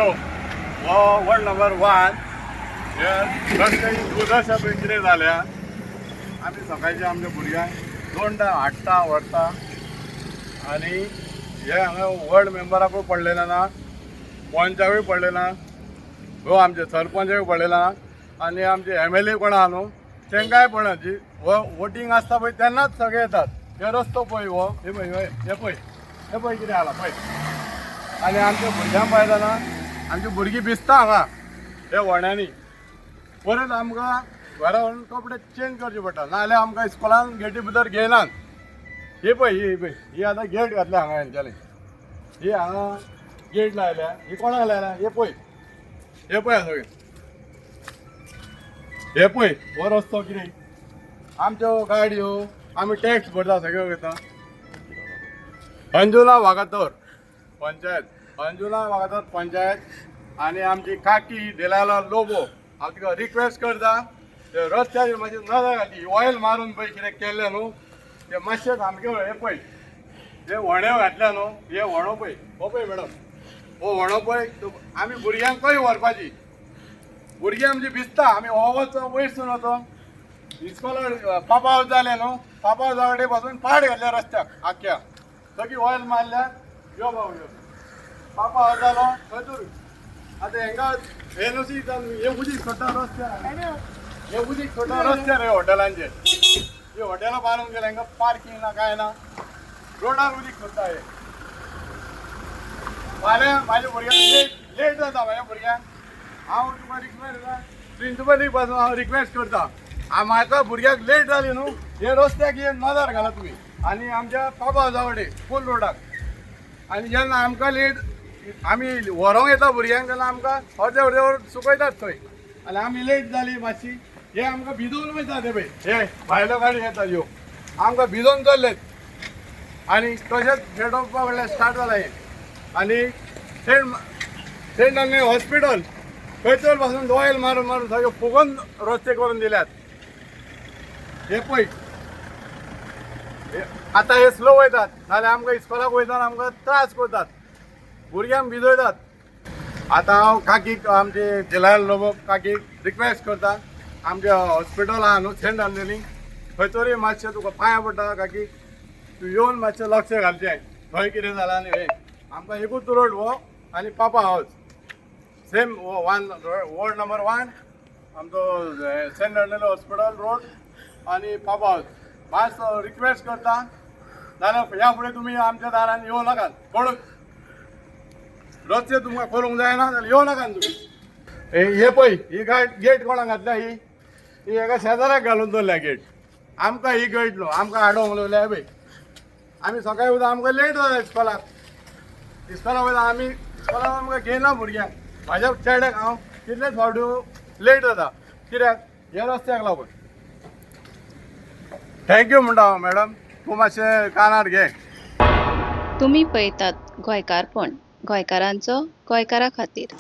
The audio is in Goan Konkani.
हॅलो, हो वॉर्ड नंबर 1. हे रस्त्याची दुर्दशा पळय कितें जाल्या. आमी सकाळचे आमच्या भुरग्यांक दोन टायम हाडटा व्हरता आनी हे हांगा वॉर्ड मेंबराकूय पडलेलें ना, पंचाकूय पडलें ना, हो आमचे सरपंचाकूय पडलें ना आनी आमचे एमएलए कोण आहा न्हू तांकांय पडना. जी हो वोटींग आसता पळय तेन्नाच सगळे येतात. हे रस्तो पळय, हो हे पळय, हे पळय, हे पळय कितें जाला पळय. आनी आमच्या भुरग्यांक पळयतना आमची भुरगीं भिजता हांगा हे व्हण्यांनी. परत आमकां घरा व्हरून कपडे चेंज करचे पडटा, नाजाल्यार आमकां इस्कोलान गेटी भितर घेयनात. ही पळय, ही पळय, ही आतां गेट घातल्या हांगा हेंच्यांनी. ही हांगा गेट लायल्या, ही कोणाक लायल्या हे पळय, हे पळय सगळें, हे पळय. हो रस्तो कितें आमच्यो गाडयो, आमी टॅक्स भरता सगळ्यो घेता. अंजुना वागातोर पंचायत, अंजुना वागातोर पंचायत आनी आमची काकी दिलाला लोबो, हांव तुका रिक्वेस्ट करता, ते रस्त्याचेर मातशी नदर घालची. ऑयल मारून पळय कितें केल्लें न्हू ते मातशें सामकें. हे पळय, हे व्हण्यो घातल्या न्हू, हे व्हणो पळय, हो पळय मॅडम, हो व्हणो पळय. आमी भुरग्यांक खंय व्हरपाची? भुरगीं आमची भिजता. आमी हो वचो वयरसून वचो इस्कोला पापाव जालें न्हू, पापाव जावडे पासून पाड घातल्या रस्त्याक आख्ख्या, सगळी ऑयल मारल्या. यो बाबू यो, पापा जालो थंयसर. आतां हेंगा एनओसी, हे उदीक सोडटा रस्त्यार, हे उदीक सोडटा रस्त्यार. हे हॉटेलांचे, हे हॉटेलां बांदून गेले, हांगा पार्किंग ना काय ना, रोडार उदीक सोडटा हे. फाल्यां म्हाज्या भुरग्यांक लेट लेट जाता म्हाज्या भुरग्यांक. हांव तुका रिक्वेस्ट, प्रिंसिपलीक पासून हांव रिक्वेस्ट करता, म्हाका भुरग्याक लेट जाली न्हू, हे रस्त्याक हे नदर घाला तुमी आनी आमच्या पापा जावडे फूल रोडाक. आनी जेन्ना आमकां लेट, आमी व्हरोंक येता भुरग्यांक तेन्ना आमकां अर्दे अर्दे वर सुकयतात थंय आनी आमी लेट जाली मातशी, हे आमकां भिजोवन वयता. ते पळय, हे भायल्यो गाडी येतात ह्यो, आमकां भिजोवन चल्लेत. आनी तशेंच गेटोपा कडल्यान स्टार्ट जाला हें आनी सेंट सेंट आनी हॉस्पिटल थंयसर पासून ऑयल मारून मारून सगळे फुगोवन रस्ते करून दिल्यात. हे पळय, आतां हे स्लो वयतात, नाजाल्यार आमकां इस्कोलाक वयतना आमकां त्रास करतात, भुरग्यांक भिजयतात. आतां हांव काकीक, आमचे जिल्हा लोबो काकीक रिक्वेस्ट करता, आमचें हॉस्पिटल आहा न्हू सेंट आंतोनी, थंयसरूय मातशें तुका पांयां पडटा काकी, तूं येवन मातशें लक्ष घालचें थंय कितें जालां. आनी हें आमकां एकूच रोड हो आनी पापा हावज सेम 1, वॉर्ड नंबर 1, आमचो सेंट आंतोनी हॉस्पिटल रोड आनी पापा हावज. मातसो रिक्वेस्ट करता, नाजाल्यार ह्या फुडें तुमी आमच्या दारान येवं नाकात कोणूच. रस्ते तुमकां करूंक जायना जाल्यार येवं नाकात तुमी. हे पळय, ही गायट गेट कोणाक घातल्या? ही ही एका शेजाऱ्याक घालून दवरल्या गेट. आमकां ही गेट न्हू, आमकां हाडोंक दवरल्या. पळय, आमी सकाळी वयता, आमकां लेट जाता इस्कोलाक. इस्कोलाक वयता आमी, इस्कोलाक आमकां घेयना भुरग्यांक. म्हाज्या चेड्याक हांव कितलेच फावटी लेट जाता, कित्याक ह्या रस्त्याक लागून. Thank you म्हणटा हांव मॅडम, तूं मातशें कानार घे. तुमी पळयतात गोंयकारपण, गोंयकारांचो गोंयकारा खातीर.